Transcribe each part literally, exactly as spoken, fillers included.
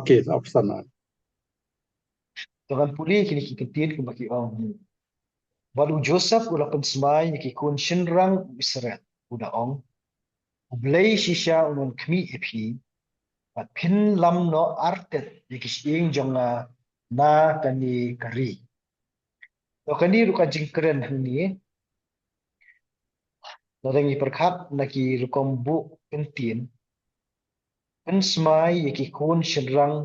Okay, option na. To ngan pule kine ki kyntien kumba ki ong. Bad u Joseph u la pynsmai ïa ki khun shynrang u Israel, u da ong, U Blei shisha un wan khmih ïa phi, bad phin lam noh artat ïa ki shyieng jong nga na kane ka ri. To kane ruh ka jingkren hangne, lada ngi pyrkhat na ki rukom buh kyntien, pynsmai ïa ki khun shynrang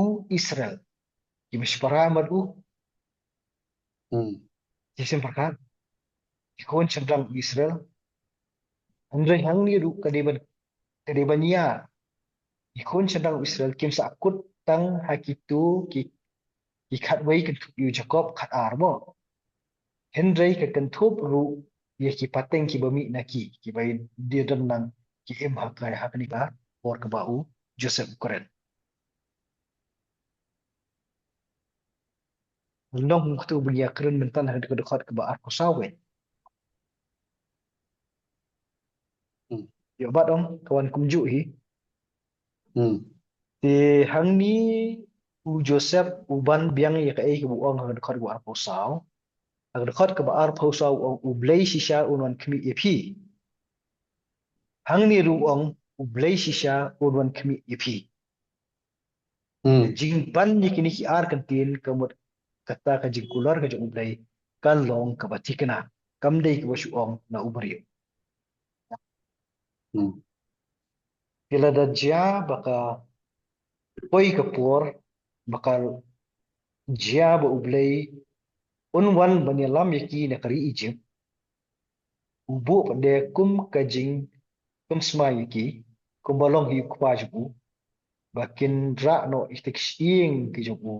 u Israel, kiba shipara bad u. Hmm. Ki sngewpyrkhat, ki khun shynrang u Israel. Hynrei hangne ruh ka dei ban, ka dei ban ïa, ki khun shynrang u Israel kim sa kut tang ha kito ki, ki khatwei kynthup ïa u Jakob, khatar mo. Hynrei ka kynthup ruh ïa ki pateng kiba mih na ki, kiba dei don nang ki im ha ka, ha kane ka por kaba u Joseph u kren. Lynnong kumta ba ngi ïa kren mynta ha ka dkhot kaba arphew saw, eh. Hmm. Ïoh bad ong ka wan kumjuh hi. Hmm. Te hangne u Joseph u ban biang ïa kaei kaba u ong ha ka dkhot kaba arphew saw. Ha ka dkhot kaba arphew saw u ong, U Blei shisha un wan khmih ïa phi. Hangne ruh u ong, U Blei shisha un wan khmih ïa phi. Hmm. Jingban ïa kine ki ar kyntien ka mut kata ka jingkular ka jong U Blei ka long kaba thikna, kam dei kaba shu ong na u briew. Hmm. Te lada jia ba ka poi ka por ba ka jia ba U Blei un wan ban ïalam ïa ki na ka ri Egypt, u buh pat de kum ka jingpynsmai ïa ki, kumba long hi u kpa jong u, ba kin rah noh ïa ki shyieng ki jong u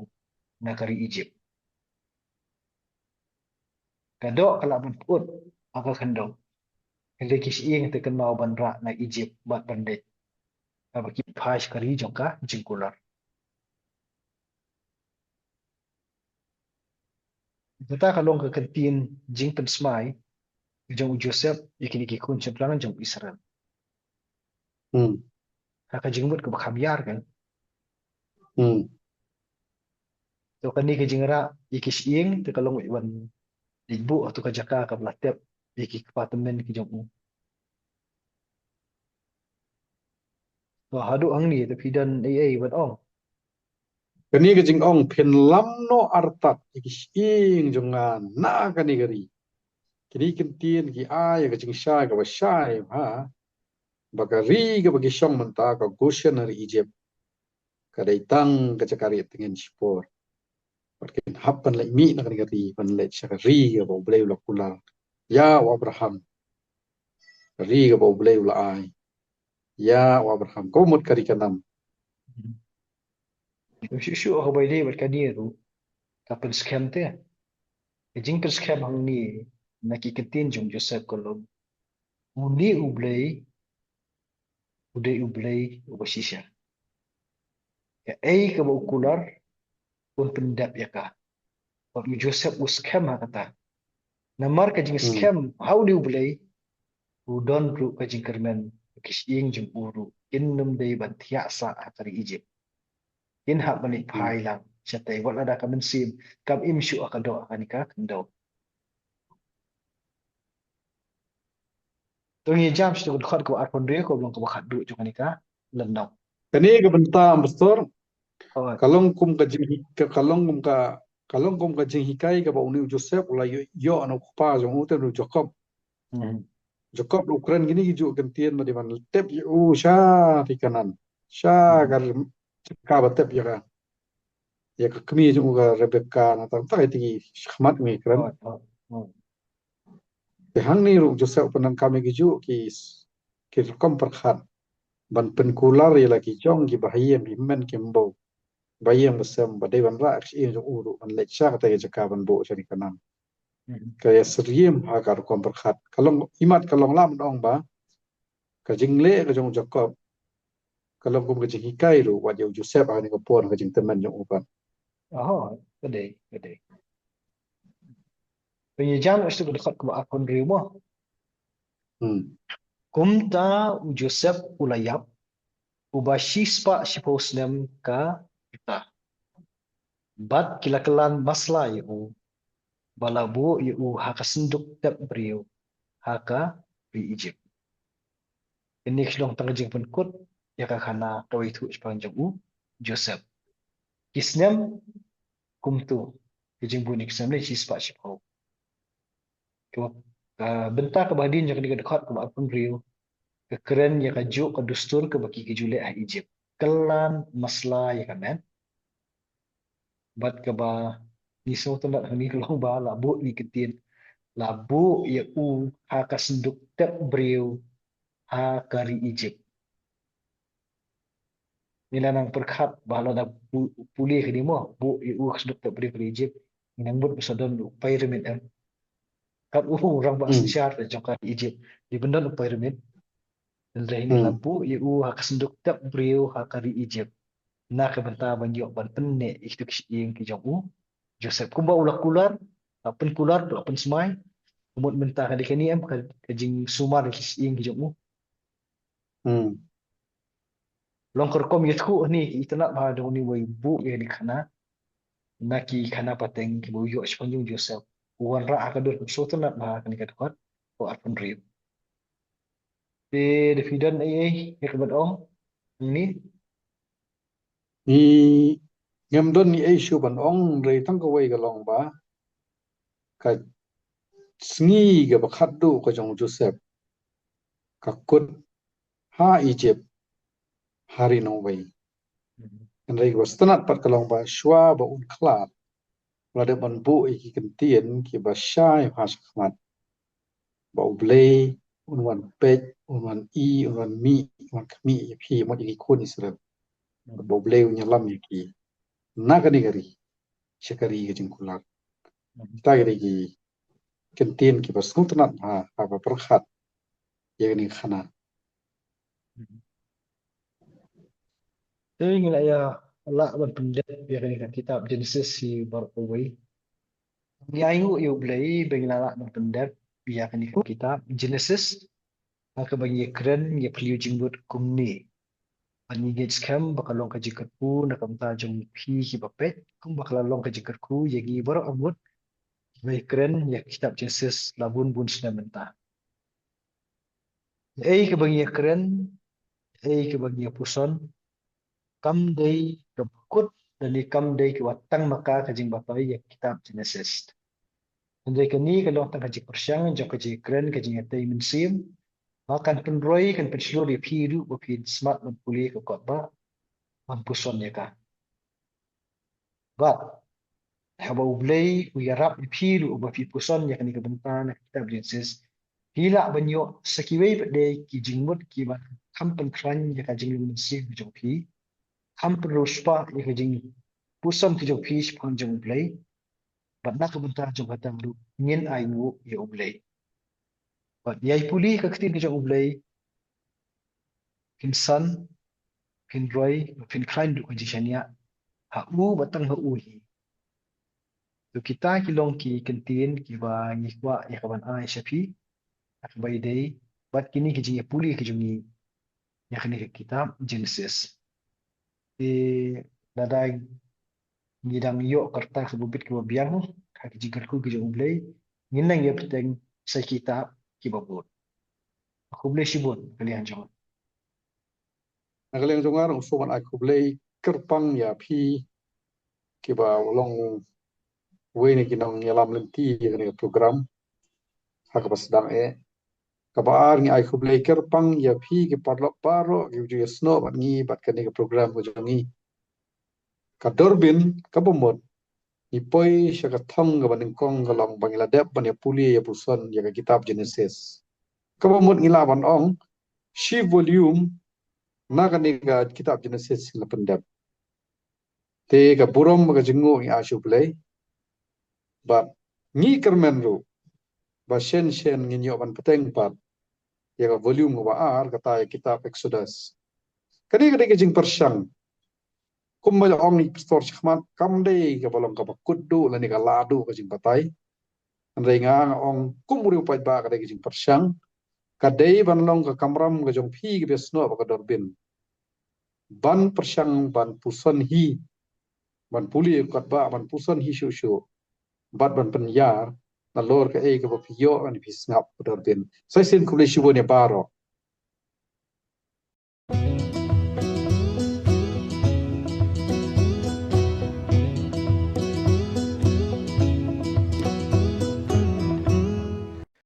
na ka ri Egypt. Ka doh ka lah ban pyut ha ka khyndew. Hynrei ki shyieng te kynmaw ban rah na Egypt bad ban leit, kaba ki phai sha ka ri jong ka jingkular. Kata ka long ka kyntien jingpynsmai jong u Joseph ïa kine ki khun shynrang jong Israel. Hmm. Ha ka jingmut kaba kham ïar kan. Hmm. To kane ka jingrah ïa ki shyieng te ka long ïa wan leit buh ha tu ka jaka kaba la tep ïa ki kpa tymmen ki jong u. To haduh hangne te phi don ei ei ban ong? Kane ka jingong phin lam noh artat ïa ki shyieng jong nga na kane ka ri. Kine ki kyntien ki ai ïa ka jingshai kaba shai ha ba ka ri kaba ki shong mynta ka Goshen ha ri Egypt ka dei tang ka jaka rieh tngen shipor. Bad kin hap ban leit mih na kane ka ri, ban leit sha ka ri kaba U Blei u la kular ïa u Abraham, ka ri kaba U Blei u la ai ïa u Abraham, kaba mut ka ri Kanaan. Shuh shuh ha kaba ïadei bad kane ruh ka pynskhem te, ka jingpynskhem hangne na ki kyntien jong Joseph ka long, une U Blei u dei U Blei uba shisha. Kaei kaba u kular un pyndep ïa ka. Bad u Joseph u skhem ha kata. Namar ka jingskhem ha une U Blei, u don ruh ka jingkyrmen, ki shyieng jong u ruh kin ym dei ban thiah sah ha ka ri Egypt. Kin hap ban leit phai lang shatei, wat lada ka mynsiem kam im shuh ha ka doh ha kane ka khyndew. To ngin jam sha ka dkhot kaba arphew hynriew, kaba long kaba khatduh jong kane ka lynnong. Kane ka bynta, Pastor, ka long kum ka jing, ka, ka long kum ka, ka long kum ka jinghikai kaba une u Joseph u la ïoh, ïoh na u kpa jong u te u Jakob. Hmm. Jakob u kren kine ki juh kyntien ba dei ban tep ïa u sha ri Kanaan, sha ka, ka ba tep ïa ka, ïa ka kmie jong u ka Rebeka, na tang tang ïa ki shakhmat ngi kren. Te hangne ruh Joseph u pyndonkam ïa ki juh ki, ki rukom pyrkhat ban pynkular ïa la ki jong kiba ha ïing, ki hynmen ki hynbew, ba ïing ba sem, ba dei ban rah ka shyieng jong u ruh ban leit sha kata ka jaka ban buh sha ri Kanaan. Hmm. Ka ïasyriem ha ka rukom pyrkhat. Ka long, imat ka long, lah ban ong ba ka jingleh ka jong u Jakob ka long kum ka jinghikai ruh wat ïa u Joseph ha kane ka por, ka jingtymmen jong u pat. Aha, ka dei, ka dei. Pynjah sha ka dkhot kaba arphew hynriew mo. Hmm. Kumta u Joseph u la ïap, uba shispah shiphew snem ka Bad ki la kyllan masla ïa u, ba la buh ïa u ha ka synduk tep briew ha ka ri Ijip. Kane ka long tang ka jingpynkut ïa ka khana kaba ïathuh shaphang jong u Joseph. Ki snem kumto, ka jingbun ïa ki snem ne shispah shiphew. Ka, ka bynta kaba hadien jong kane ka dkhot kaba arphew hynriew ka kren ïa kajuh ka dustur kaba ki, ki ju leh ha Ijip. Kyllan masla ïa ka met. Bad kaba ngi sngewtynnat hangne ka long ba la buh ïa ki ktien, la buh ïa u ha ka synduk tep briew ha ka ri Ijip. Ngi la nang pyrkhat ba lada pu-, pule kane mo, buh ïa u ha ka synduk tep briew ha ka ri Ijip, ngi nang mut ba sa don u pyramid, em. Kat u rangbah, hmm, synshar jong ka ri Ijip, dei ban don u pyramid. Hynrei hangne la, hmm, buh ïa u ha ka synduk tep briew ha ka ri Ijip, na ka bynta ban ïoh ban pynneh ïa kito ki shyieng ki jong u Joseph. Kumba u la kular, la pynkular, la pynsmai. Ka mut mynta ka dei kane, em, ka, ka jingsumar ïa ki shyieng ki jong u. Hmm. Long ka rukom ïathuh hangne, ki itynnad bha jong une uba buh ïa kane ka khana, na ki khana pateng kiba u ïoh shaphang jong u Joseph. U wanrah ha ka dur, sngewtynnad bha kane ka dkhot kaba arphew hynriew. Te da phi don ei ei ïa kaban ong hangne? Ngi, ngim don ei ei shuh ban ong, hynrei tang kawei ka long ba ka sngi kaba khatduh ka jong u Joseph ka kut ha Ijip ha ri nongwei. Mhm. Hynrei kaba sngewtynnad pat ka long ba shuwa ba un khlad, u la dep ban buh ïa ki ktien kiba shai ha shakhmat, ba U Blei un wan peit, un wan ïohi, un wan mih, un wan khmih ïa phi, mut ïa ki khun Israel. Mhm. Ba U Blei un ïalam ïa ki na kane ka ri sha ka ri ka jingkular. Mhm. Kita ki dei ki ktien kiba sngewtynnad ha, haba pyrkhat ïa kane ka khana. Te ngi la ïa lah ban pyndep ïa kane ka kitab Genesis hi baroh kawei. Ngi ainguh ïa U Blei ba ngi la lah ban pyndep ïa kane ka kitab Genesis ha kaba ngi ïakren, ngi ïa phylliew jingmut kumne. Bad ngi ngeit skhem ba ka long ka jingkyrkhu na ka bynta jong phi kiba peit, kumba ka la long ka jingkyrkhu ïa ngi baroh arngut kiba ïakren ïa ka kitab Genesis la bun bun snem mynta. Ei kaba ngi ïakren, ei kaba ngi ïapuson, kam dei kaba kut, lane kam dei kaba tang ma ka ka jingbatai ïa ka kitab Genesis. Hynrei kane ka long tang ka jingpyrshang jong ka jingïakren, ka jingïatei mynsiem, ba kan pynroi, kan pynshlur ïa phi ruh ba phin smat ban pule ka kot ba, ban puson ïa ka. Bad haba U Blei u ïarap ïa phi ruh ba phi puson ïa kane ka bynta na ka kitab Genesis, phi lah ban ïoh sa kiwei pat de ki jingmut kiba kham pynkhlaiñ ïa ka jinglong mynsiem ka jong phi, kham pynriewspah ïa ka jingpuson ka jong phi shaphang jong U Blei. Bad na ka bynta jong kata ruh ngin ainguh ïa U Blei. Bad ïa pule ka ktien ka jong U Blei, phin san, phin roi, phin khlaiñ duh ka jingshaniah ha u bad tang ha u hi. To kita ki long ki ktien kiba ngi kwah ïa ka ban ai sha phi ha kaba ïadei bad kine ki jingïapule ki jong ngi ïa kane ka kitab Genesis. Te lada ngi dang ïoh ka rta kaba bit kaba biang ha ki jingkyrkhu ki jong U Blei, ngin nang ïa bteng sa ki kitab kiba bud. Khublei shibun, ka liang jong nga. Na ka liang jong nga ruh nga sngewbha ban ai khublei kyrpang ïa phi kiba long uwei na ki nongïalam lynti ïa kane ka program ha kaba sdang eh. Kaba ar, ngi ai khublei kyrpang ïa phi ki paralok baroh kiba ju ïasnoh bad ngi bad kane ka program ka jong ngi. Ka Durbin kaba mut, ngi poi sha ka thong kaba nyngkong ka long ba ngi la dep ban ïapule ïapuson ïa ka kitab Genesis. Kaba mut ngi lah ban ong shi volume na kane ka kitab Genesis ngi la pyndep. Te ka burom bad ka jingnguh ngi ai sha U Blei. Bad ngi kyrmen ruh ba shen shen ngin ïoh ban bteng pat ïa ka volume kaba ar, kata ïa kitab Exodus. Kane ka dei ka jingpyrshang. Kumba ong i pastor shakhmat, kam dei kaba long kaba kut duh lane ka lah duh ka jingbatai. Hynrei nga, nga ong kum u riew paidbah ka dei ka jingpyrshang. Ka dei ban long ka kamram ka jong phi kiba ïasnoh bad ka Durbin ban pyrshang ban puson hi ban pule kat ba ban puson hi shu shu bad ban pynïar nalor kaei kaba phi ïoh, ban phi sngap pdor bin. Sa shisien khublei shibun ïa baroh.